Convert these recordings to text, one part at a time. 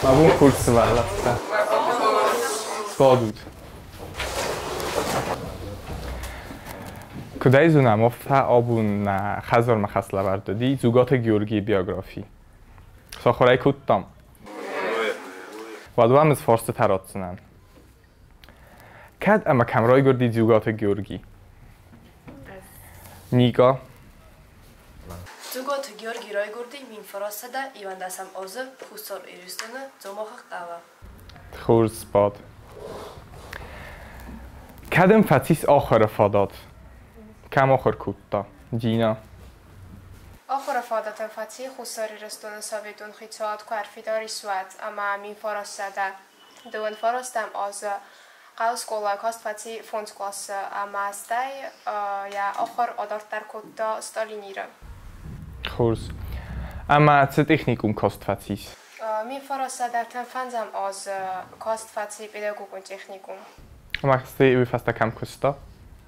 Мӕ бон хорз, сывӕллӕттӕ. Сбадут. Куыд ӕй зонӕм, афтӕ абон нӕ хӕдзармӕ хӕслӕвӕрд уыди Дзугаты Георгийы биографи. Сахуыр ӕй кодтам. Уӕд уӕм ӕз фарстытӕ ратдзынӕн. Кӕд ӕмӕ кӕм райгуырди Дзугаты Георги? Ника. Дзугаты Георги райгуырди 1921 азы Хуссар Ирыстоны Дзомагъы хъӕуы. Хорз сбад. Кӕдӕм фӕцис ахуыры фадат? Кӕм ахуыр кодта? Дина. Ахуыры фадатӕн фӕци Хуссар Ирыстоны Советон хицауад куы ӕрфидар ис, уӕд, ӕмӕ 1929 азы хъӕуы скъола каст фӕци фондз къласы ӕмӕ стӕй йӕ ахуыр адарддӕр кодта Сталиниры. Хорз. Ӕмӕ цы техникум каст фӕцис? 1935 азы каст фӕци педагогон техникум. Ӕмӕ стӕй уый фӕстӕ кӕм куыста?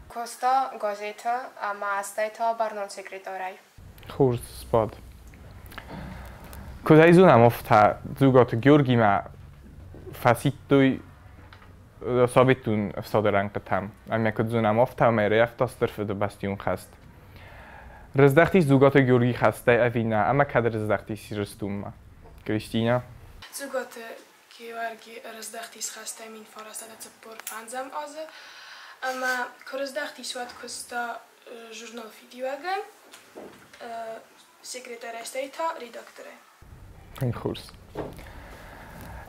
Куыста газеты ӕмӕ стӕй та бӕрнон секретарӕй. Хорз сбад. Куыд ӕй зонӕм, афтӕ Дзугаты Георгимӕ фӕсидтой Советон ӕфсады рӕнхъытӕм. Ӕмӕ куыд зонӕм, афтӕ ӕмӕ ӕрӕййӕфта Стыр Фыдыбӕстӕйон хӕст. Рыздӕхтис Дзугаты Георги хӕстӕй ӕви нӕ, ӕмӕ кӕд рыздӕхтис Ирыстонмӕ? Кристинӕ? Дзугаты Геуӕрги ӕрыздӕхтис хӕстӕй 1945 азы, ӕмӕ куы рыздӕхтис, уӕд куыста журнал «Фидиуӕг-ы» секретарӕй, стӕй та редакторӕй. Тынг хорз.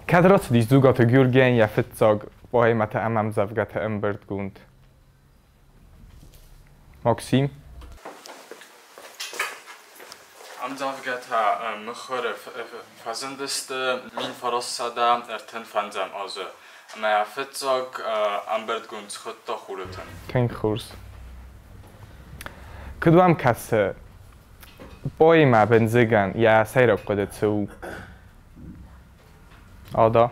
Кӕд рацыдис Дзугаты Георгийӕн йӕ фыццаг поэмӕтӕ ӕмӕ ӕмдзӕвгӕты ӕмбырдгонд? Максим? Ӕмдзӕвгӕтӕ мыхуыры фӕзындысты 1935 азы, ӕмӕ йӕ фыццаг ӕмбырдгонд схуыдта Хуры тын. Тынг хорз. Куыд уӕм кӕсы, поэмӕ Бындзыгӕн йӕ сӕйраг хъуыды цы у? Ада?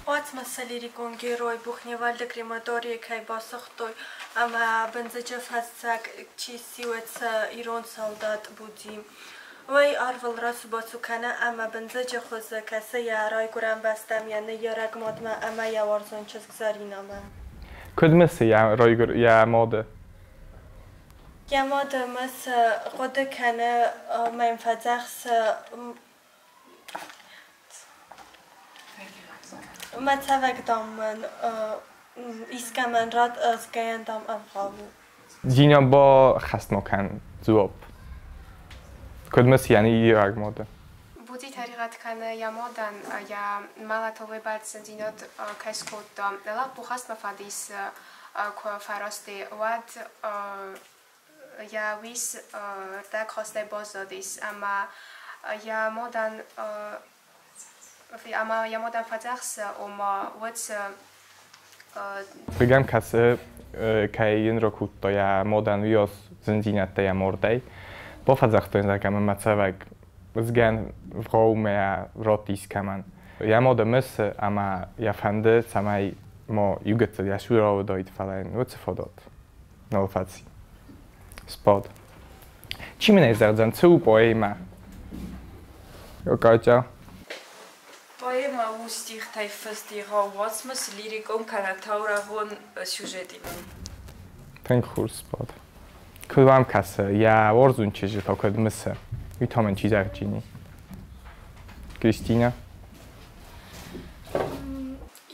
Уацмысы лирикон герой Бухневальды крематорийы кӕй басыгътой ӕмӕ бындзыджы фӕззӕг чи сси, уыцы ирон салдат Будзи. Уый арвыл рацу-бацу кӕны ӕмӕ бындзыджы хуызы кӕсы йӕ райгуырӕн бӕстӕм, йӕ ныййарӕг мадмӕ ӕмӕ йӕ уарзон чызг Зӕринӕмӕ. Куыд мысы йӕ мады? Йӕ мады мысы, хъуыды кӕны, мӕм фӕдзӕхсы Мӕ цӕвӕг, дам, мын искӕмӕн ратт, ӕзгӕйӕн, дам, ӕвгъау у. Дина ба хӕстмӕ кӕн дзуапп. Куыд мысы йӕ ныййарӕг мады? Будзи тӕригъӕд кӕны йӕ мадӕн, йӕ мӕлӕтыл уыйбӕрцдзинад кӕй скодта. Лӕппу хӕстмӕ фӕдис куы фӕраст и, уӕд йӕ уис рдӕгхастӕй баззадис ӕмӕ йӕ мадӕн ӕмӕ йӕ мадӕн фӕдзӕхсы, ома уӕд цы Хъыг ӕм кӕсы, кӕй йын ракодта йӕ мадӕн уыйас зындзинӕдтӕ йӕ мардӕй. Бафӕдзӕхста йын, зӕгъгӕ, мӕ цӕвӕг згӕн вгъаумӕ ратт искӕмӕн. Йӕ мады мысы ӕмӕ йӕ фӕнды, цӕмӕй ма иугӕццыл йӕ цуры ауыдаид, фӕлӕ йын уыцы фадат нал фӕци. Сбад. Чи мын ӕй зӕгъдзӕн, цы у поэмӕ? Катя. Поэмӕ у стихтӕй фыст егъау уацмыс лирикон кӕнӕ таурӕгъон сюжетимӕ. Тынг хорз сбад. Куыд уӕм кӕсы, йӕ уарзон чызджы та куыд мысы? Уый та мын чи зӕгъджини? Кристинӕ?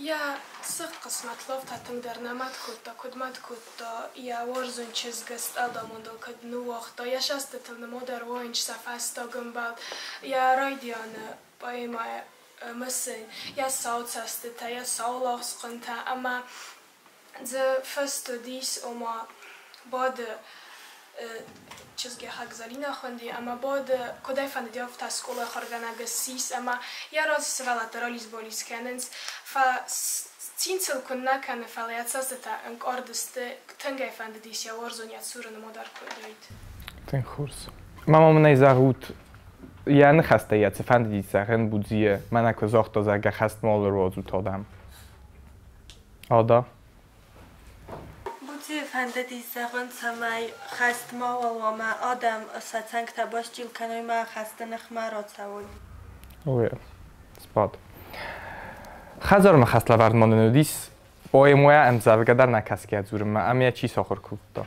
Йӕ сыгъд хъысмӕт лӕгтӕ тынгдӕр нӕ мӕт кодта, куыд мӕт кодта, йӕ уарзон чызг стъалдамондыл куыд ныууагъта, йӕ сӕстытыл нымадӕр уайынч сӕ фӕстаг ӕмбал, йӕ райдианы поэмӕйы мысын, йӕ сау цӕстытӕ, йӕ саулагъз хъуынтӕ ӕмӕ дзы фыст уыдис, ома бады чызг йӕхӕг Зӕлинӕ хуынди ӕмӕ бады, куыд ӕй фӕндыди, афтӕ скъолайы ахуыргӕнӕг ссис ӕмӕ йӕ разы сывӕллӕттӕ ралидз-балидз кӕнынц. Цин сыл куыннӕ кӕны, фӕлӕ йӕ цӕстытӕ ӕнкъард сты, тынг ӕй фӕндыдис йӕ уарзон йӕ цуры нымад ӕркодтаид. Тынг хорз. Мама мын ӕй зӕгъут, йӕ ныхӕстӕ йӕ цы фӕндыди зӕгъын Будзийы, мӕнӕ куы загъта, зӕгъгӕ, хӕст мал ӕруадзут адӕм. Ада? Будзийы фӕндыди зӕгъын, цӕмӕй хӕст мауал уа ӕмӕ адӕм сӕ цӕнгтӕ басчъил кӕной ӕмӕ хӕсты ныхмӕ рацӕуой. Уе, сбад. Хӕдзармӕ хӕслӕвӕрд ма нын уыдис поэмӕйӕ ӕмдзӕвгӕ дӕр нӕ кӕсгӕ дзурынмӕ, ӕмӕ йӕ чи сахуыр кодта?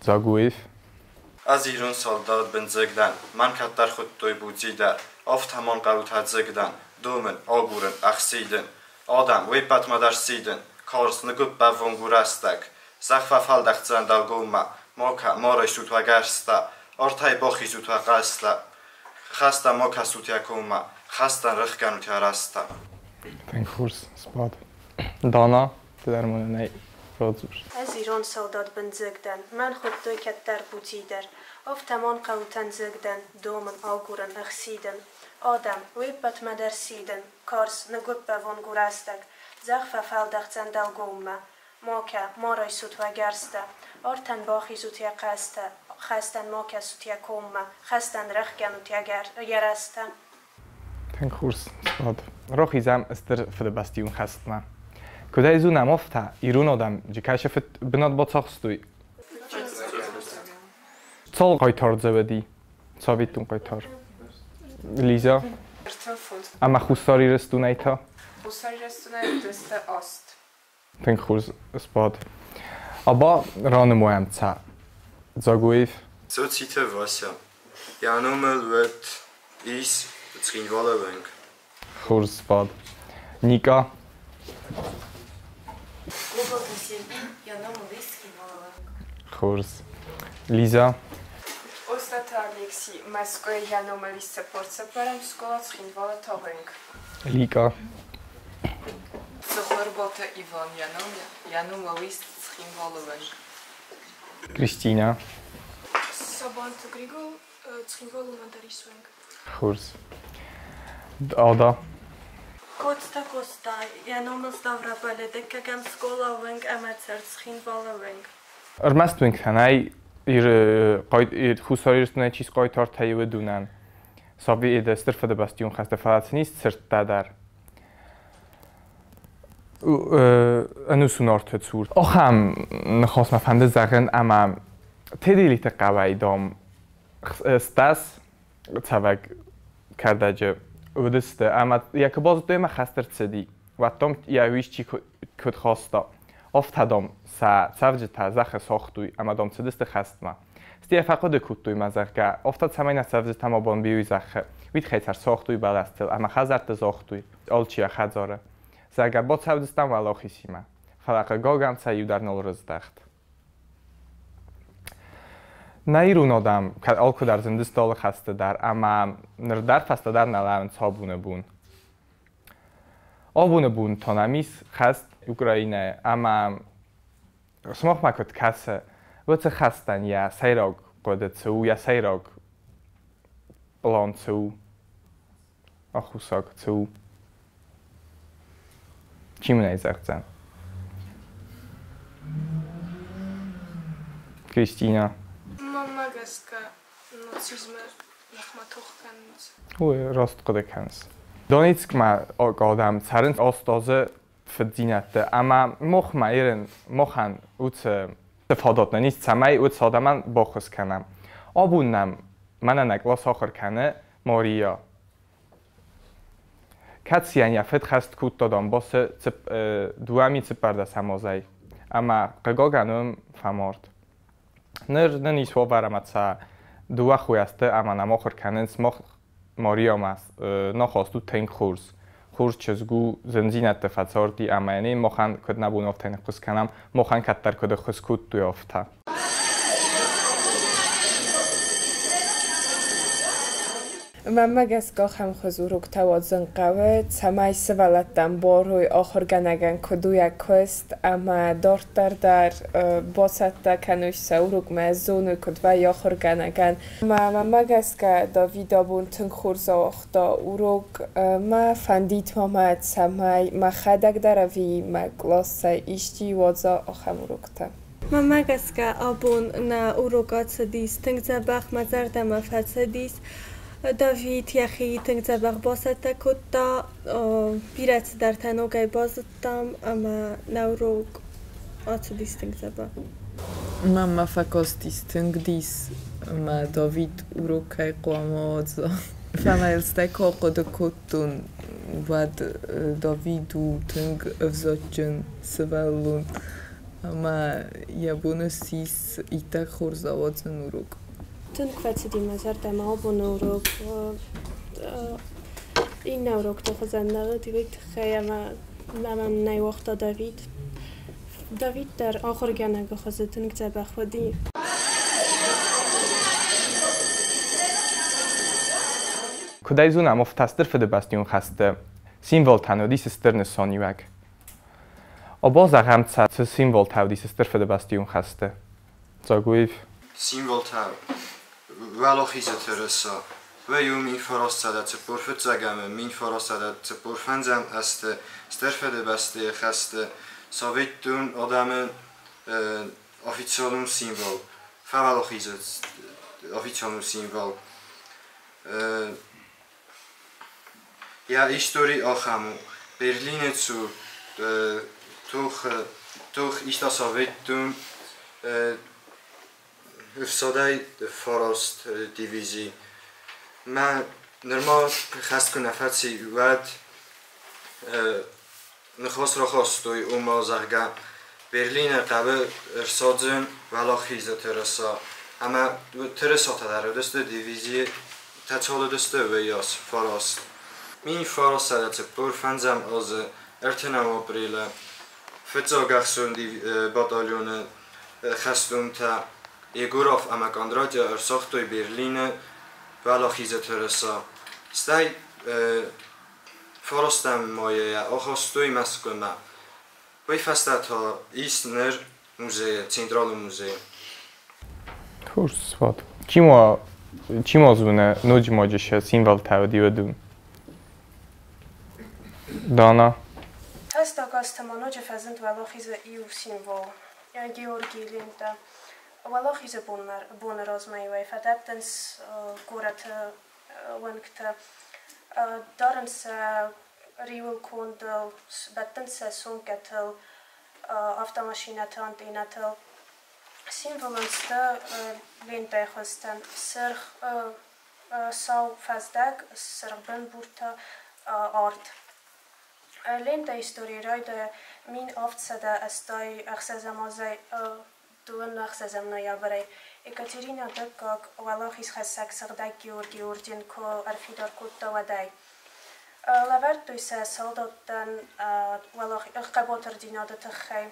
Дзагуев. Ӕз ирон салдат бындзыг дӕн, мӕн кӕддӕр хуыдтой Будзи дӕр. Афтӕмӕн хъарутӕ дзыг дӕн, домын, агурын, ӕхсидын. Адӕм, уе ппӕтмӕ дӕр сидын, карз, ныгуыппӕввонг у рӕстӕг. Зӕхх фӕфӕлдӕхдзӕн дӕлгоммӕ, ма кӕ, ма райсут уӕ гӕрзтӕ, артӕй бахизут уӕ хъӕстӕ. Хӕстӕ ма кӕсут йӕ коммӕ, хӕстӕн рыхгӕнут йӕ рӕзтӕ. Тынг хорз сбад. Дана, ды дӕр ма нын ӕй радзур. Ӕз ирон салдат бындзыг дӕн, мӕн хуыдтой кӕддӕр Будзи дӕр. Афтӕмон хъӕутӕн дзыг дӕн, домын, агурын, ӕхсидын. Адӕм, уе ппӕтмӕ дӕр сидын, карз, ныгуыппӕввонг у рӕстӕг. Зӕхх фӕфӕлдӕхдзӕн дӕлгоммӕ. Ма кӕ, ма райсут уӕ гӕрзтӕ, артӕн бахизут йӕ хъӕстӕ, хӕстӕн ма кӕсут йӕ коммӕ, хӕстӕн рӕхгӕнут йӕ рӕзтӕ. Тынг хорз сбад. Рахизӕм Стыр Фыдыбӕстӕйон хӕстмӕ. Куыдӕй зонӕм афтӕ, ирон адӕм Джыкайсы фыд бынат бацахстой. Цал хъайтар дзы уыди? Цӕвиттон хъайтар. Лиза? 35. Ӕмӕ Хуссар Ирыстонӕй та? Хуссар Ирыстонӕй уыдысты 8. Тынг хорз сбад. Аба ранымайӕм цӕ. Дзагоев. Цоциты Вася. Йӕ номыл уыд ис Цхинвалы уынг. Хорз сбад. Ника. Гобалты Сергий, йӕ номыл ис Цхинвалы уынг. Хорз. Лиза. Остъаты Алекси, Мӕскуыйы йӕ номыл ис 44-ӕм скъола Цхинвалы та уынг. Лика. Цыхуырбаты Иван, йӕ номыл ис Цхинвалы уынг. Кристина. Сабанты Григол, Цхинвалы уымӕн дӕр ис уынг. Хорз. Ада. Коцты Къоста, йӕ номыл Ставрополы дыккӕгӕм скъола уынг ӕмӕ цӕрд Цхинвалы уынг. Ӕрмӕст уынгтӕ нӕй, Хуссар Ирыстонӕй чи схъайтартӕй уыдонӕн. Советы Стыр Фыдыбӕстӕйон хӕсты, фӕлӕ сын ис цырттӕ дӕр. Ӕнусон арты цур. Ахӕм ныхас мӕ фӕнды зӕгъын, ӕмӕ Теделиты хъӕуӕй, дам, Стас цӕвӕг кӕрдӕджы уыдысты ӕмӕ йӕ куы базыдтой ӕмӕ хӕст ӕрцыди, уӕд, дам, йӕ исчи куыд хаста, афтӕ, дам, сӕ цӕвджытӕ зӕххы сагътой ӕмӕ, дам, цыдысты хӕстмӕ. Стӕй фӕхъуыды кодтой мӕ, зӕгъгӕ, афтӕ цӕмӕй нӕ цӕвджытӕ ма бамбийой зӕххы, уый тыххӕй сӕ ӕрсагътой бӕлӕстыл ӕмӕ хӕдзӕртты загътой, алчи йӕ хӕдзары, зӕгъгӕ, бацӕудзыстӕм уӕлахизимӕ. Фӕлӕ, хъыгагӕн, сӕ иу дӕр нал рыздӕхт. Нӕ ирон адӕм алкуыдӕр зындысты алы хӕсты дӕр ӕмӕ ныр дӕр фӕстӕдӕр нӕ лӕууынц абоны бон. Абоны бон та нӕм ис хӕст Украинӕйы ӕмӕ сымахмӕ куыд кӕсы, уыцы хӕстӕн йӕ сӕйраг хъуыды цы у, йӕ сӕйраг пълан цы у, аххосаг цы у? Чи мын ӕй зӕгъдзӕн? Кристина. Мӕнмӕ гӕсгӕ нацизмы ныхмӕ тох кӕнынц. Ой, раст хъуыды кӕныс. Донецкмӕ адӕм цӕрынц 8 азы фыддзинӕдты ӕмӕ махмӕ ирын махӕн уыцы фадат нын ис, цӕмӕй уыцы адӕмӕн баххуыс кӕнӕм. Абон нӕм мӕнӕ нӕ кълас ахуыр кӕны Мария. Кӕцыйӕн йӕ фыд хӕст кодта Донбассы 2014 азӕй ӕмӕ, хъыгагӕн, уым фӕмард. Ныр нын ис уавӕр ӕмӕ сӕ дыууӕ хойӕ сты ӕмӕ нӕм ахуыр кӕнынц. Мах Мариямӕ нахаст у тынг хорз. Хорз чызг у, зындзинӕдты фӕцарди ӕмӕ йын махӕн куыд нӕ бон афтӕ ныххуыс кӕнӕм, махӕн кӕддӕр куыд ӕххуыс кодтой, афтӕ. Мӕнмӕ гӕсгӕ ахӕм хуыз уроктӕ уадзын хъӕуы, цӕмӕй сывӕллӕттӕн барой ахуыргӕнӕгӕн куыд у йӕ куыст ӕмӕ дарддӕр дӕр бацӕттӕ кӕной сӕ урокмӕ, зоной, куыд вӕййы ахуыргӕнӕгӕн. Ӕмӕ мӕнмӕ гӕсгӕ Давид абон тынг хорз ауагъта урок. Мӕ фӕндид ма мӕ, цӕмӕй мӕхӕдӕг дӕр ӕви мӕ къласӕй исчи уадза ахӕм уроктӕ. Мӕнмӕ гӕсгӕ абон нӕ урок ацыдис тынг дзӕбӕх, мӕ зӕрдӕмӕ фӕцыдис. Давид йӕхи тынг дзӕбӕх бацӕттӕ кодта, бирӕ цыдӕртӕ ногӕй базыдтам ӕмӕ нӕ урок ацыдис тынг дзӕбӕх. Мӕнмӕ фӕкастис тынг дис, ӕмӕ Давид урок кӕй хъуамӕ уадза. Фӕлӕ йыл стӕй куы ахъуыды кодтон, уӕд Давид у тынг ӕвзагджын сывӕллон ӕмӕ йӕ бон ссис иттӕг хорз ауадзын урок. Тынг фӕцыди мӕ зӕрдӕмӕ абоны урок. Иннӕ урокты хуызӕн нӕ уыд, уый тыххӕй ӕмӕ мӕм нӕ уагъта Давид. Давид дӕр ахуыргӕнӕгы хуызы тынг дзӕбӕх уыди. Куыд ӕй зонӕм, афтӕ Стыр Фыдыбӕстӕйон хӕсты символтӕн уыдис стыр нысаниуӕг. Абон зӕгъӕм, цы символтӕ уыдис Стыр Фыдыбӕстӕйон хӕсты? Дзагуев. Символтӕ Уӕлахизы тырыса. Уый у 1945 ӕмӕ 1945 азты Стыр Фыдыбӕстӕйы хӕсты Советон адӕмы официалон символ, фӕуӕлахизы официалон символ. Йӕ истори ахӕм у: Берлины цур тох иста Советон ӕфсадӕй фараст дивизи. Мӕ нырма хӕст куы нӕ фӕци, уӕд ныхас рахастой, ома, зӕгъгӕ, Берлины хъӕуы ӕрсадзын Уӕлахизы тырыса. Ӕмӕ тырысатӕ дӕр уыдысты дивизийы цал уыдысты, уыйас фараст. 1945 азы 30 апрелы фыццаг ӕхсон батальоны хӕстонтӕ Егоров ӕмӕ Кондратьев ӕрсагътой Берлины Уӕлахизы тырыса. Стӕй фарастӕм майы йӕ ахастой Мӕскуымӕ. Уый фӕстӕ та ис ныр музейы, Централон музейы. Хорз сват. Чи ма зоны, ноджы ма сӕ символтӕ уыди уыдон? Дана. Фӕстаг азты ма ноджы фӕзынд Уӕлахизы иу символ – Георгийы лентӕ. Уӕлахизы боны размӕ-иуӕй фӕдӕттынц горӕты уӕнгтӕ, дарынц сӕ риуыл кондыл, бӕттынц сӕ сумкӕтыл, автомашинӕты антеннӕтыл. Символон сты лентӕйы хуызтӕ: сырх, сау фӕздӕг, сырхбын буртӕ, арт. Лентӕ историйы райдайы 1786 азӕй 26 ноябрӕй. Екатерина Дыккаг уӕлахизхӕссӕг Сыгъдӕг Георгийы орден куы ӕрфидар кодта, уӕдӕй. Лӕвӕрдтой сӕ салдаттӕн хъӕбатырдзинады тыххӕй.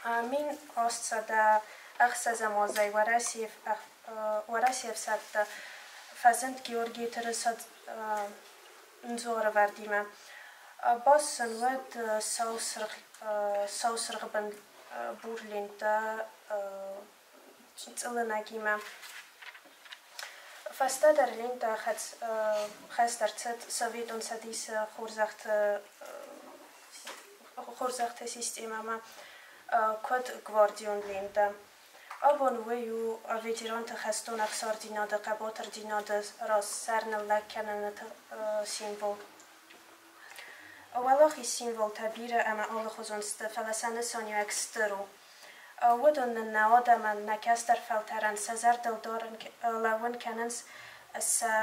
1806 азӕй Уӕрӕсейы ӕфсӕдты фӕзынд Георгийы тырыса дзуарӕвӕрдимӕ. Баст сын уыд сау сырхбын бур лентӕ цъылынӕгимӕ. Фӕстӕдӕр лентӕ хаст ӕрцыд Советон Цӕдисы хорзӕхты системӕмӕ куыд гвардион лентӕ. Абон уый у ветеранты хӕстон ӕхсардзинады, хъӕбатырдзинады раз сӕрныллӕг кӕныны символ. Уӕлахиз символтӕ бирӕ ӕмӕ алыхуызон сты, фӕлӕ сӕ нысаниуӕг стыр у. Уыдон нын нӕ адӕмӕн, нӕ кӕстӕр фӕлтӕрӕн сӕ зӕрдыл дарын лӕууын кӕнынц сӕ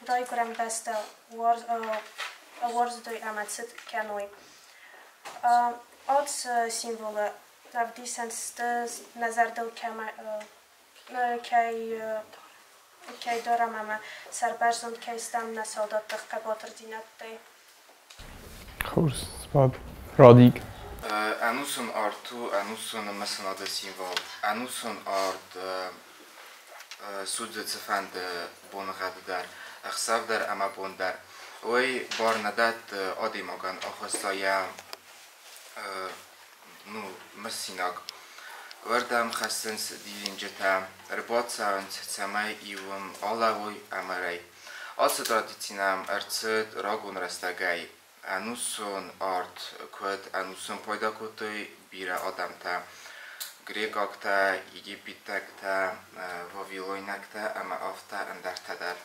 райгуырӕн бӕстӕ уарзтой ӕмӕ цыт кӕной. Ацы символы ӕвдисӕн сты нӕ зӕрдыл кӕй дарӕм ӕмӕ сӕрбӕрзонд кӕй стӕм нӕ салдатты хъӕбатырдзинӕдтӕй. Хорз, сбад. Радик. Ӕнусон арт у ӕнусон мысынады символ. Ӕнусон арт судзы цыфӕнды боныгъӕды дӕр, ӕхсӕв дӕр ӕмӕ бон дӕр. Уый бар нӕ дӕтты адӕймагӕн ахӕсса йӕ ну, мысинаг. Уырдӕм хӕссынц дидинджытӕ, ӕрбацӕуынц, цӕмӕй-иу ын алӕууой ӕмырӕй. Ацы традици нӕм ӕрцыд рагон рӕстӕгӕй. Ӕнусон арт куыд ӕнусон пайда кодтой бирӕ адӕмтӕ: грекъӕгтӕ, египетӕгтӕ, вавилойнӕгтӕ ӕмӕ афтӕ ӕндӕртӕ дӕр.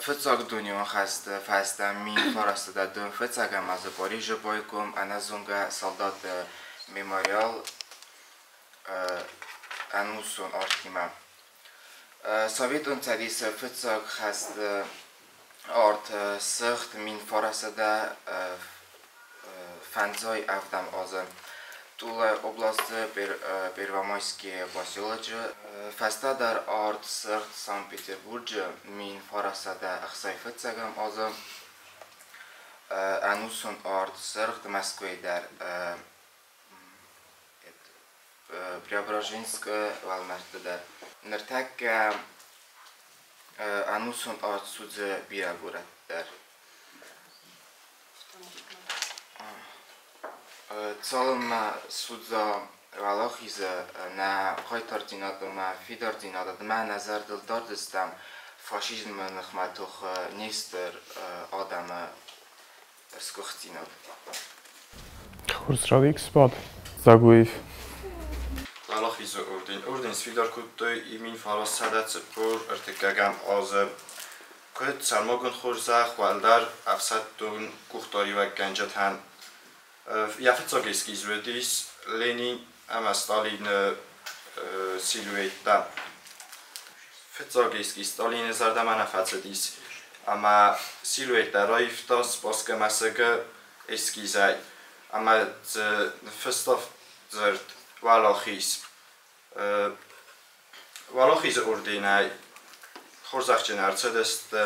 Фыццаг дунеон хӕсты фӕстӕ 1915 азы Парижы байгом ӕнӕзонгӕ салдаты мемориал ӕнусон артимӕ. Советон Цӕдисы фыццаг хӕсты арт сыгъд 1957 азы Тулӕ областы Первомайскийы поселочы. Фӕстӕдӕр арт сыгъд Санкт-Петербурджы 1965 азы. Ӕнусон арт сыгъд Мӕскуыйы дӕр Преображенскы уӕлмӕрдты дӕр. Ныртӕккӕ ӕнусон арт судзы бирӕ горӕтты дӕр. Цалынмӕ судза Уӕлахизы нӕ хъайтардзинад ӕмӕ фидардзинад ӕмӕ нӕ зӕрдыл дардзыстӕм фашизмы ныхмӕ тохы не стыр адӕмы сгуыхтдзинад. Хорз Радик сбад. Дзагуев. Уӕлахизы орден. Орден сфидар кодтой 1943 азы. Куыд сӕрмагонд хорзӕх уӕлдӕр ӕфсӕддон къухдариуӕггӕнджытӕн. Йӕ фыццаг эскиз уыдис Ленин ӕмӕ Сталины силуэттӕ. Фыццаг эскиз Сталины зӕрдӕмӕ нӕ фӕцыдис ӕмӕ силуэттӕ раивта Спасскы мӕсыгы эскизӕй ӕмӕ дзы ныффыста дзырд «Уӕлахиз». Уӕлахизы орденӕй хорзӕхджын ӕрцыдысты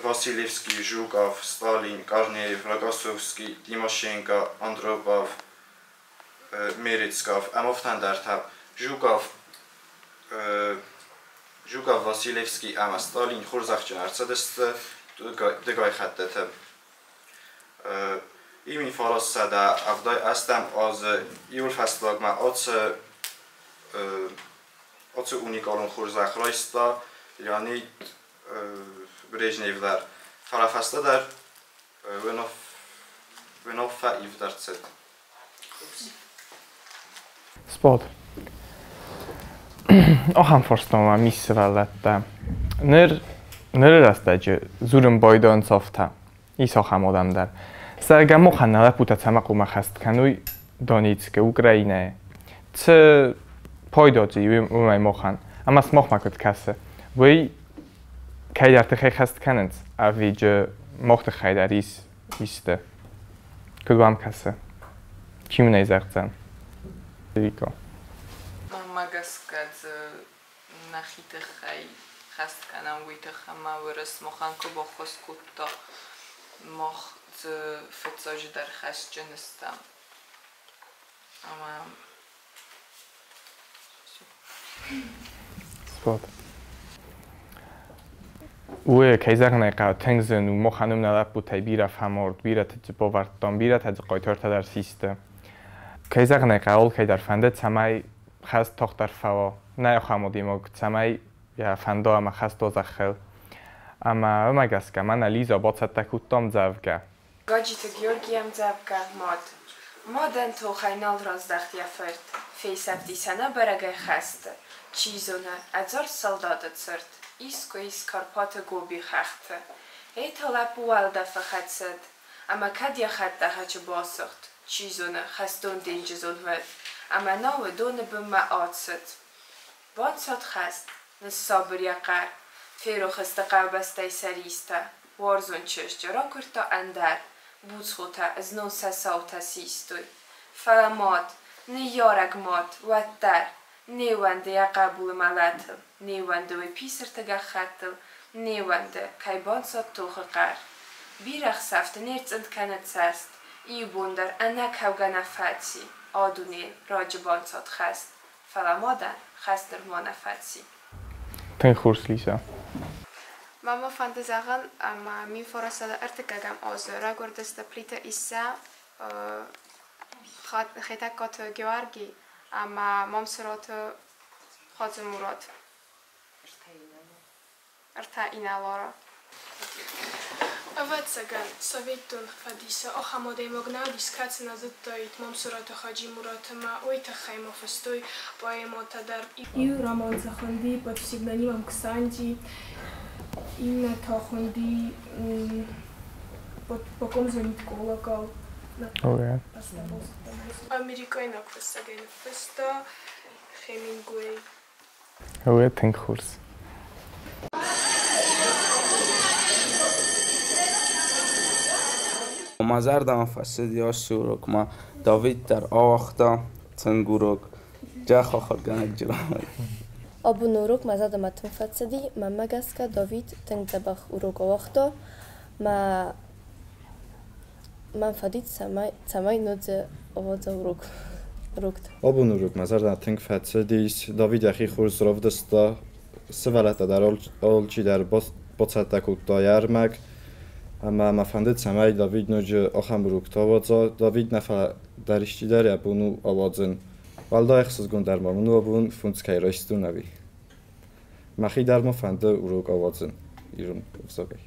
Василевский, Жуков, Сталин, Корнеев, Рокоссовский, Тимошенко, Андропов, Мерецков ӕмӕ ӕндӕртӕ. Жуков, Василевский ӕмӕ Сталин хорзӕхджын ӕрцыдысты дыгай хӕттыты. 1978 азы июль фӕстагмӕ ацы уникалон хорзӕх райста Леонид Брежнев дӕр. Фӕлӕ фӕстӕдӕр уынаффӕ ивд ӕрцыд. Сбад. Ахӕм фарста мӕм ис сывӕллӕттӕ. Ныр ныры рӕстӕджы дзурын байдайынц афтӕ. Ис ахӕм адӕм дӕр. Зӕгъгӕ, махӕн нӕ лӕппутӕ цӕмӕ хъуамӕ хӕст кӕной Донецкы, Украинӕйы. Цы пайда дзы и уымӕй махӕн? Ӕмӕ сымахмӕ куыд кӕсы? Уый кӕйдӕр тыххӕй хӕст кӕнынц, ӕви джы мах тыххӕй дӕр ис исты? Куыд уӕм кӕсы? Чи мын ӕй зӕгъдзӕн? Вико. Мӕнмӕ гӕсгӕ дзы нӕхи тыххӕй хӕст кӕнӕм, уый тыххӕй ма уырыс махӕн куы баххуыс кодта, мах дзы фыццаджыдӕр хӕсджын стӕм. Ӕмӕ Спорт. Уый, кӕй зӕгъын ӕй хъӕуы, тынг зын у. Махӕн уым нӕ лӕппутӕй бирӕ фӕмард, бирӕты дзы бавӕрдтам, бирӕтӕ дзы хъайтартӕ дӕр систы. Кӕй зӕгъын ӕй хъӕуы, алкӕй дӕр фӕнды, цӕмӕй хӕст тагъддӕр фӕуа. Нӕ ахӕм адӕймаг, цӕмӕй йӕ фӕнда ӕмӕ хӕст уа зӕххыл. Ӕмӕ уымӕ гӕсгӕ мӕнӕ Лиза бацӕттӕ кодта ӕмдзӕвгӕ. Гаджиты Георгийы ӕмдзӕвгӕ «Мад». Мадӕн тохӕй нал раздӕхт йӕ фырт, Фесӕфти сӕнӕбӕрӕгӕй хӕсты. Чи зоны, ӕдзард салдаты цырт Искуы ис Карпаты Гоби хӕхты. Ей та лӕппу уӕлдӕфы хӕцыд, Ӕмӕ кӕд йӕ хӕдтӕхӕджы басыгъд, Чи зоны, хӕстон денджызон уӕд, Ӕмӕ науы доны бынмӕ ацыд. Банцад хӕст, ныссабыр йӕ хъӕр, Ферох ысты хъӕубӕстӕй сӕ ристӕ. Уарзон чызджы ракуырдта ӕндӕр, Буцхотӕ ызнон сӕ саутӕ систой. Фӕлӕ мад, ныййарӕг мад, уӕддӕр, Не ууӕнды йӕ хъӕбулы мӕлӕтыл, Не ууӕнды уый писырты гӕххӕттыл, Не ууӕнды, кӕй банцад тохы хъӕр. Бирӕ хсӕвты не рцъынд кӕны цӕст, Иу бон дӕр ӕнӕ кӕугӕ нӕ фӕци, А дунейыл раджы банцад хӕст, Фӕлӕ мадӕн хӕст нырма нӕ фӕци. Тынг хорз, Лиза. Мӕ фӕнды зӕгъын, ӕмӕ 1903 азы райгуырдысты Плиты Иссӕ, Хетӕгкаты Геуӕрги ӕмӕ Мамсыраты Хадзымурат. Ӕртӕ инӕлары. Ӕвӕццӕгӕн, цӕвиттон, фӕдисы ахӕм адӕймаг нӕ уыдис, кӕцы нӕ зыдтаид Мамсыраты Хаджи-Мураты ӕмӕ уый тыххӕй ма фыстой поэмӕтӕ дӕр. Иу роман дзы хуынди «Под псевдонимом Ксанди», иннӕ та хуынди «По ком звонит колокол». Америкайнаг фыссӕгӕй ныффыста Хемингуэй. Уый тынг хорз. Мӕ зӕрдӕмӕ фӕцыди ацы урок ма Давид дӕр ауагъта тынг урок. Джах ахуыргӕнӕг Джирамӕй. Абоны урок мӕ зӕрдӕмӕ тынг фӕцыди. Мӕнмӕ гӕсгӕ Давид тынг дзӕбӕх урок ауагъта. Мӕ мӕн фӕндид, цӕмӕй ноджы ауадза урок. Урокты. Абоны урок мӕ зӕрдӕмӕ тынг фӕцыдис. Давид йӕхи хорз равдыста. Сывӕллӕттӕ дӕр алчидӕр бацӕттӕ кодта йӕ ӕрмӕг. Ӕмӕ мӕ фӕндыд, цӕмӕй Давид ноджы ахӕм уроктӕ ауадза. Давид нӕ фӕлӕ дӕр исчидӕр йӕ бон у ауадзын. Уӕлдай ӕхсызгондӕр ма мын у абон фондз кӕй райстон ӕви. Мӕхи дӕр ма фӕнды урок ауадзын ирон ӕвзагӕй.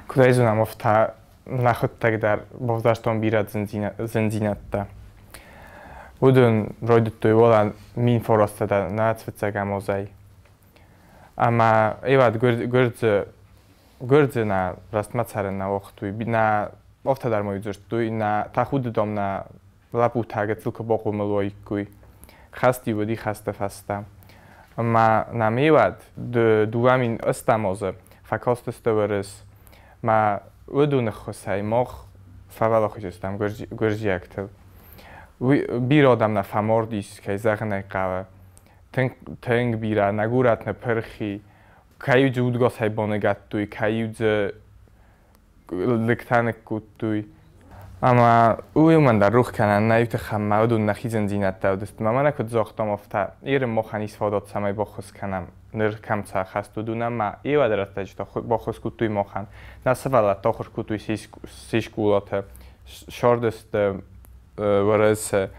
Куыд ӕй зонӕм, афтӕ нӕхуыдтӕг дӕр бавзӕрстон бирӕ зындзинӕдтӕ. Уыдон райдыдтой уӕлӕ 1900 нӕцфыццӕгӕм азӕй. Ӕмӕ ӕвӕд гуырдзы нӕ рӕстмӕ цӕрын нӕ уагътой, нӕ афтӕ дӕр ма дзырдтой, нӕ тӕхудыдам нӕ лӕппутӕ гыццыл куы бахъомыл уаиккой. Хӕст уыди хӕсты фӕстӕ. Ӕмӕ нӕм ӕвӕд 2008 азы фӕкастысты уырыс. Мӕ уыдоны ххуысӕй мах фӕуӕлахиз стӕм гуырдзиӕгтыл. Бирӕ адӕм нӕ фӕмардис, кӕй зӕгъын ӕй хъӕуы. Тынг бирӕ, нӕ горӕт ныппырх и, кӕй дзы удгасӕй баныгӕдтой, кӕй дзы лыгтӕ ныккодтой. Ӕмӕ уымӕн дӕр рох кӕнӕн нӕй, тыххӕн ма уыдон нӕхи зындзинӕдтӕ уыдысты. Мӕ мӕнӕ куыд загътам, афтӕ Иры махӕн ис фадат, цӕмӕй баххуыс кӕнӕм. Ныр кӕм цы хӕст уыдонӕн ма иуӕд рӕстӕджы та баххуыс кодтой махӕн. Нӕ сывӕллӕттӕ ахуыр кодтой се скъолаты, ссардысты Уӕрӕсе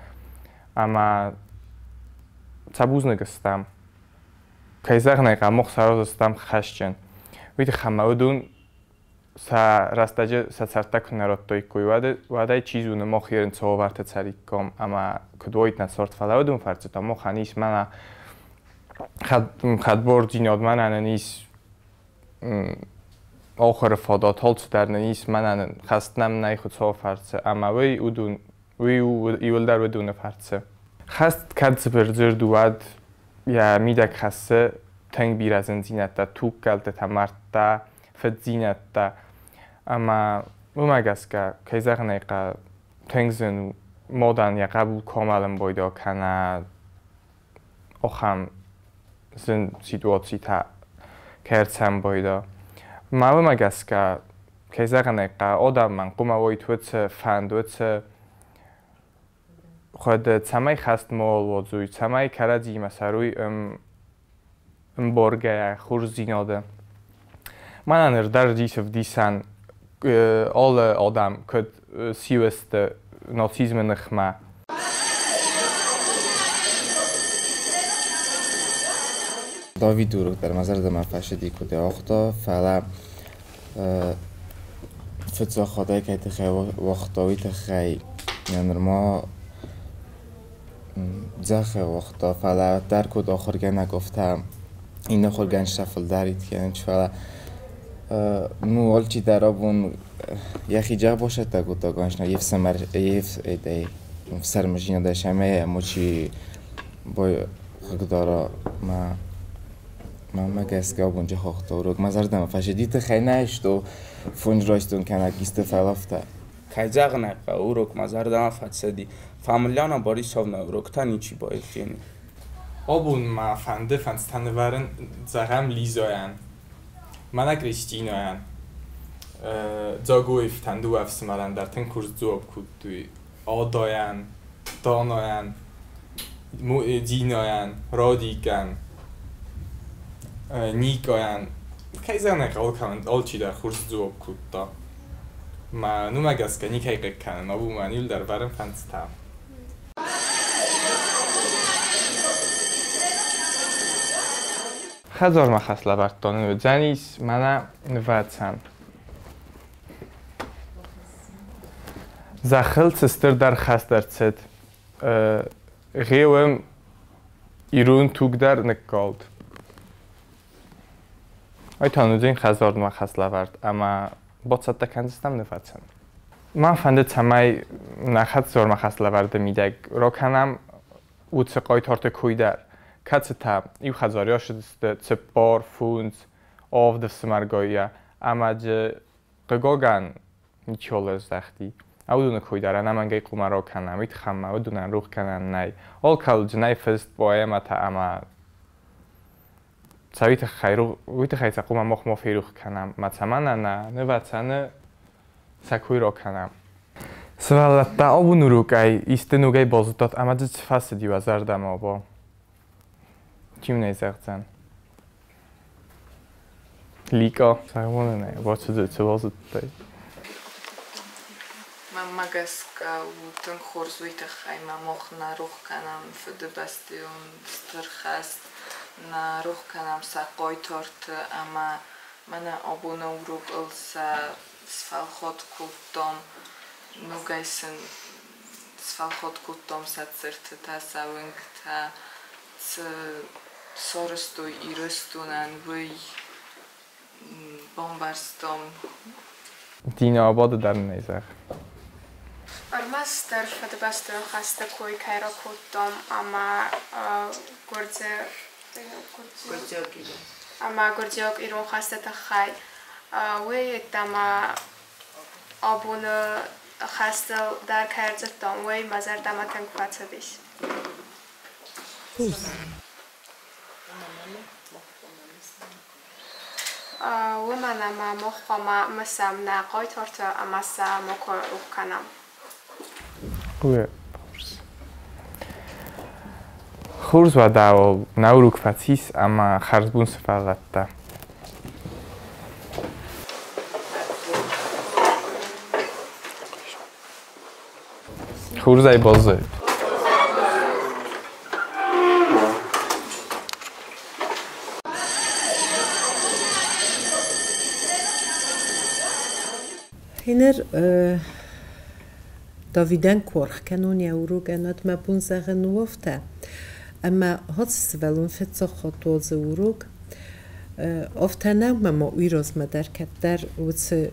ӕмӕ сӕ бузныг стӕм. Кӕй зӕгъын ӕй хъӕуы, мах сараздзыстӕм хӕсджын. Уый тыххӕй ма уыдон сӕ рӕстӕджы сӕ цӕрдтӕ куы нӕ радтаиккой, уӕдӕй чи зоны, мах ерын цӕуылвӕрты цӕриккам ӕмӕ куыд уаид нӕ цард, фӕлӕ уыдон фӕрцы та махӕн ис мӕнӕ хӕдбардзинад, мӕнӕ нын ис ахуыры фадат, алцыдӕр нын ис, мӕнӕ нын хӕст нӕм нӕй Хуыцауы фӕрцы ӕмӕ уый уыдон уый у иуылдӕр уыдоны фӕрцы. Хӕст кӕд цыбыр дзырд у, уӕд йӕ мидӕг хӕссы тынг бирӕ зындзинӕдтӕ, тугкӕлдтытӕ, мӕрдтӕ, фыддзинӕдтӕ. Ӕмӕ уымӕ гӕсгӕ, кӕй зӕгъын ӕй хъӕуы, тынг зын у мадӕн йӕ хъӕбул куы амӕлын байдайа кӕнӕ ахӕм зын ситуацитӕ кӕй ӕрцӕмбайда. Мӕ уымӕ гӕсгӕ, кӕй зӕгъын ӕй хъӕуы, адӕмӕн хъуамӕ уайд уыцы фӕнд, уыцы хуыд, цӕмӕй хӕст ма уадзой, цӕмӕй кӕрӕдзиимӕ цӕрой ӕмбаргӕйӕ, хорздзинады. Мӕнӕ ныр дӕр ис ӕвдисӕн алы адӕм куыд сиу сты нацизмы ныхмӕ. Давид урок дӕр мӕ зӕрдӕмӕ фӕцыди, куыд ауагъта, фӕлӕ фыццаг хатт кӕй тыххӕй уагъта, уый тыххӕй йӕ нырма дзӕхы уагъта, фӕлӕ уӕддӕр куыд ахуыргӕнӕг, афтӕ иннӕ ахуыргӕнджытӕ фылдӕр кӕнынц, фӕлӕ ну алчидӕр абон йӕхи джах басӕттӕ кодта, конечно, йе фсымӕр, йе фсӕрмдзинадӕй сӕмӕ ӕмӕ хъыгдара мӕ мӕнмӕ гӕсгӕ абон джах уагъта урок. Мӕ зӕрдӕмӕ фӕцыди, тыххӕй нӕ айстон, фондз райстон кӕнӕ исты, фӕлӕ афтӕ. Кӕй зӕгъын ӕй хъӕуы, урок мӕ зӕрдӕмӕ фӕцыди. Фамилияна Борисовна уроктӕ ничи баивдзӕни. Абон мӕ фӕнды фӕндзтӕ нывӕрын, зӕгъӕм, Лизӕйӕн, мӕнӕ Кристинӕйӕн. Дзагоевтӕн дыууӕ ӕфсымӕрӕн дӕр тынг хорз дзуапп кодтой. Адайӕн, Данайӕн, Динайӕн, Радикӕн, Никайӕн. Кӕй зӕгъын ӕй хъӕуы, алчидӕр хорз дзуапп кодта. Мӕ нумӕ гӕсгӕ никӕй хъыг кӕнын, абон мӕ иуылдӕр вӕрын фӕндзтӕ. Хӕдзармӕ хӕслӕвӕрдтон уыдзӕнис мӕнӕ нывӕцӕн. Зӕххыл цы стырдӕр хӕст ӕрцыд, гъе уым ирон туг дӕр ныккалд. Ай та уыдзӕн хӕдзармӕ хӕслӕвӕрд ӕмӕ бацӕттӕ кӕндзыстӕм нывӕцӕн. Мӕн фӕнды, цӕмӕй нӕ хӕдзармӕ хӕслӕвӕрды мидӕг ракӕнӕм уыцы хъайтарты кой дӕр, кӕцытӕ иу хӕдзары рацыдысты 4, 5, 7 ӕфсымӕргойӕ ӕмӕ дзы, хъыгагӕн, ничиуал ӕрыздӕхти. Уыдоны кой дӕр ӕнӕмӕнгӕй хъуамӕ ракӕнӕм, уый тыххӕй ма уыдонӕн рох кӕнӕн нӕй. Алкӕуыл дзы нӕй фыст поэмӕтӕ ӕмӕ сӕ уый тыххӕй сӕ хъуамӕ мах ма ферох кӕнӕм. Ма цӕмӕн нӕ нывӕцӕны сӕ кой ракӕнӕм. Сывӕллӕттӕ, абон урокӕй исты ногӕй базыдтат ӕмӕ дзы цы фӕцыди уӕ зӕрдӕмӕ оба? Чи уын ӕй зӕгъдзӕн? Лика, зӕгъон ӕй, оба цы дзы цы базыдтай? Мӕнмӕ гӕсгӕ у тынг хорз уый тыххӕй ӕмӕ мах нӕ рох кӕнӕм Фыдыбӕстӕйон Стыр хӕст, нӕ рох кӕнӕм сӕ хъайтарты ӕмӕ мӕнӕ абоны урокыл сӕ сфӕлхат кодтам, ногӕй сын сфӕлхат кодтам сӕ цыртытӕ, сӕ уынгтӕ, цы сарӕзтой Ирыстонӕн, уый бамбӕрстам. Дина, абады дӕр нын ӕй зӕгъ. Ӕрмӕстдӕр Фыдыбӕстӕйон хӕсты кой кӕй ракодтам ӕмӕ гуырдзиаг-ирон хӕсты тыххӕй, уый йеддӕмӕ абоны хӕстыл дӕр кӕй ӕрдзырдтам, уый мӕ зӕрдӕмӕ тынг фӕцыдис. Уымӕн ӕмӕ мах хъуамӕ мысӕм нӕ хъайтарты ӕмӕ сӕ макуы рох кӕнӕм. Хорз уӕдӕ уал нӕ урок фӕцис ӕмӕ хӕрзбон сывӕллӕттӕ. Хорзӕй баззайут. Хинер Давидӕн ку аргъ кӕнун йӕ урокӕн, уӕд мӕ бон зӕгъын у афтӕ, ӕмӕ ацы сывӕллон фыццаг хатт уадзы урок. Афтӕ нӕу, ӕмӕ ма уый размӕ дӕр кӕддӕр уыцы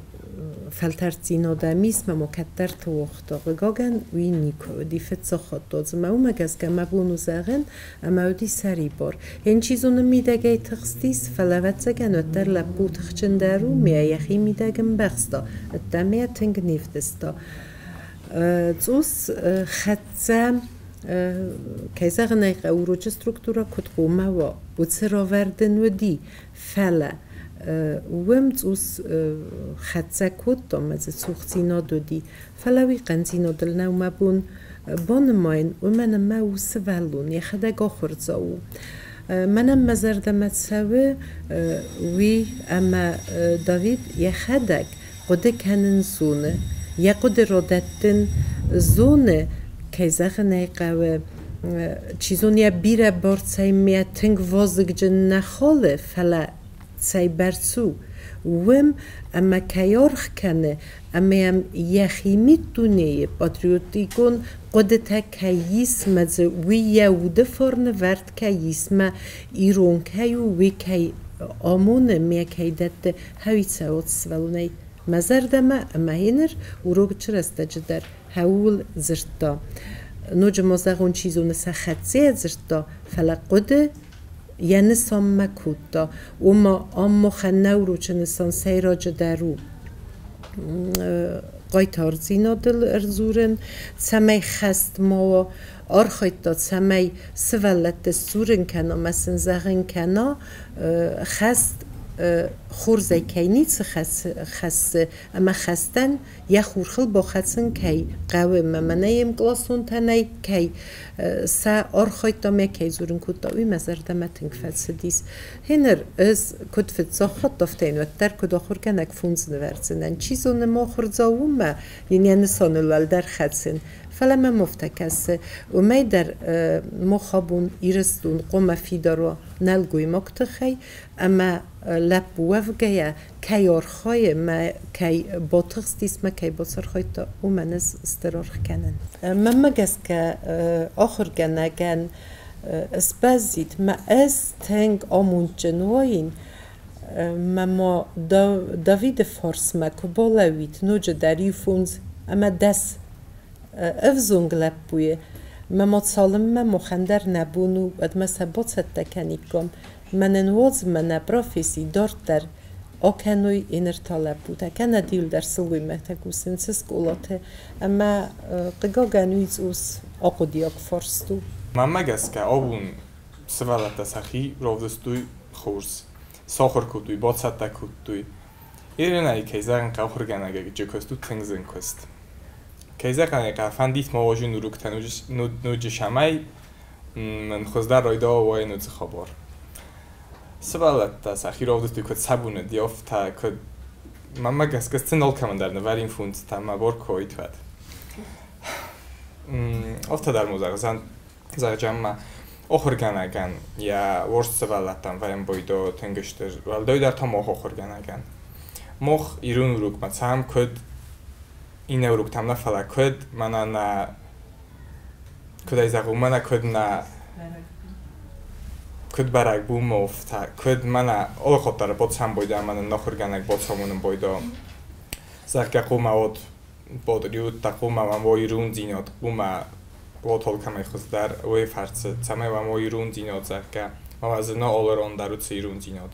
фӕлтӕрддзинад ӕм ис, ӕмӕ ма кӕддӕрты уагъта. Хъыгагӕн, уый никуы уыди фыццаг хатт уадзы. Ӕмӕ уымӕ гӕсгӕ мӕ бон у зӕгъын, ӕмӕ уыди сӕрибар. Йын чи зоны мидӕгӕй тыхстис, фӕлӕ ӕвӕццӕгӕн уӕддӕр лӕппу тыхджындӕр у, ме йӕхи мидӕг ӕмбӕхста, ӕддӕмӕ йӕ тынг не вдыста. Цъус хӕццӕ, кӕй зӕгъын ӕй хъӕуы, урочы структурӕ куыд хъуамӕ уа, уыцы равӕрд ын уыди, фӕлӕ уым цъус хӕццӕ кодтам, ӕмӕ дзы цухдзинад уыди. Фӕлӕ уый хъӕндзинадыл нӕу мӕ бон банымайын, уымӕн ӕмӕ у сывӕллон, йӕхӕдӕг ахуырдзау у. Мӕнӕн мӕ зӕрдӕмӕ цӕуы уый, ӕмӕ Давид йӕхӕдӕг хъуыды кӕнын зоны, йӕ хъуыды радӕттын зоны, кӕй зӕгъын ӕй хъӕуы, чи зоны йӕ бирӕ бӕрцӕй мӕ тынг вазыгджын нӕ халы, фӕлӕ цӕйбӕрц у, уым ӕмӕ кӕй аргъ кӕны ӕмӕ йӕм йӕхи миддунейы патриотикон хъуыдытӕ кӕй ис мӕ дзы уый йӕ уды фарны вӕрд кӕй ис мӕ ирон кӕй у, уый кӕй амоны мӕ кӕй дӕтты хӕуицӕуыл сывӕллонӕй мӕ зӕрдӕмӕ ӕмӕ йын урокты рӕстӕджы дӕр хӕуыл дзырдта. Ноджы ма зӕгъон, чи зоны, сӕ хӕццӕйӕ дзырдта, фӕлӕ хъуыды йӕ нысанмӕ кодта. Ома ам махӕн нӕ урочы нысан сӕйраджыдӕр у хъайтардзинадыл ӕрдзурын, цӕмӕй хӕст ма уа, архайдта, цӕмӕй сывӕллӕтты сдзурын кӕна ӕмӕ сын зӕгъын кӕна, хӕст хорзӕй кӕй ницы хӕссы ӕмӕ хӕстӕн йӕ хурхыл бахӕцын кӕй хъӕуы ӕмӕ мӕнӕ йе мкъласонтӕ нӕй кӕй сӕ архайдта ӕмӕ кӕй дзурын кодта, уый мӕ зӕрдӕмӕ тынг фӕцыдис. Гъеныр ӕз куыд фыццаг хатт, афтӕ йын уӕддӕр куыд ахуыргӕнӕг фондз нывӕрдзынӕн. Чи зоны, ма ахуырдзау уымӕ йын йӕ нысаныл уӕлдӕр хӕцын. Фӕлӕ мӕм афтӕ кӕсы, уымӕй дӕр мах абон Ирыстон хъуамӕ фидар уа нӕлгоймаг тыххӕй ӕмӕ лӕппу уӕвгӕйӕ кӕй архайы мӕ кӕй батыхстис мӕ кӕй бацархайдта, уымӕн ӕз стыр аргъ кӕнын. Мӕнмӕ гӕсгӕ ахуыргӕнӕгӕн сбӕззид мӕ ӕз тынг амондджын уаин, мӕ ма Давиды фарсмӕ куы балӕууид ноджыдӕр иу-фондз Ӕмӕ 10 ӕвзонг лӕппуйы. Мӕ ма цалынмӕ махӕн дӕр нӕ бон у, уӕдмӕ сӕ бацӕттӕ кӕниккам. Мӕнӕн уадз мӕнӕ професси дарддӕр акӕной иннӕ та лӕппутӕ, кӕнӕ иуылдӕр сылгоймӕгтӕ кусынц скъолаты. Ӕмӕ хъыгагӕн уый цъус ахъуыдиаг фарст у. Мӕнмӕ гӕсгӕ, абон сывӕллӕттӕ сӕхи равдыстой хорз. Сахуыр кодтой, бацӕттӕ кодтой. Иронӕй, кӕй зӕгъын хъӕуы, ахуыргӕнӕджы куыст у тынг зын куыст. Кӕй зӕгъын ӕй хъӕуы, фӕндит ма уазын уроктӕ ноджы цӕмӕй мын хуыздӕр райдауа уайын уыцы хабар. Сывӕллӕттӕ сӕхи равдыстой куыд сӕ бон уыди, афтӕ куыд мӕнмӕ гӕсгӕ сын алкӕмӕн дӕр нывӕрин фондзтӕ мӕ бар куы уаид, уӕд. Афтӕ дӕр ма зӕгъдзӕн, зӕгъджан ма ахуыргӕнӕгӕн йӕ уарзт сывӕллӕттӕм вӕййы тынг стыр, уӕлдайдӕр та мах ахуыргӕнӕгӕн. Мах ирон урокмӕ цӕуӕм куыд иннӕ уроктӕм нӕ, фӕлӕ куыд мӕнӕ нӕ, куыд ӕй зӕгъон, мӕнӕ куыд нӕ куыд бӕрӕгбонмӕ афтӕ, куыд мӕнӕ алы хатт дӕр бацӕуӕм байдайа, мӕнӕ нӕ ахуыргӕнӕг бацамонын байдайа. Зӕгъгӕ, хъуамӕ уӕд патриоттӕ, хъуамӕ уӕм уа ирондзинад, хъуамӕ уат алкӕмӕй хуыздӕр уый фӕрцы, цӕмӕй уӕм уа ирондзинад, зӕгъгӕ, ӕмӕ дзы нӕ алы ран дӕр уыцы ирондзинад.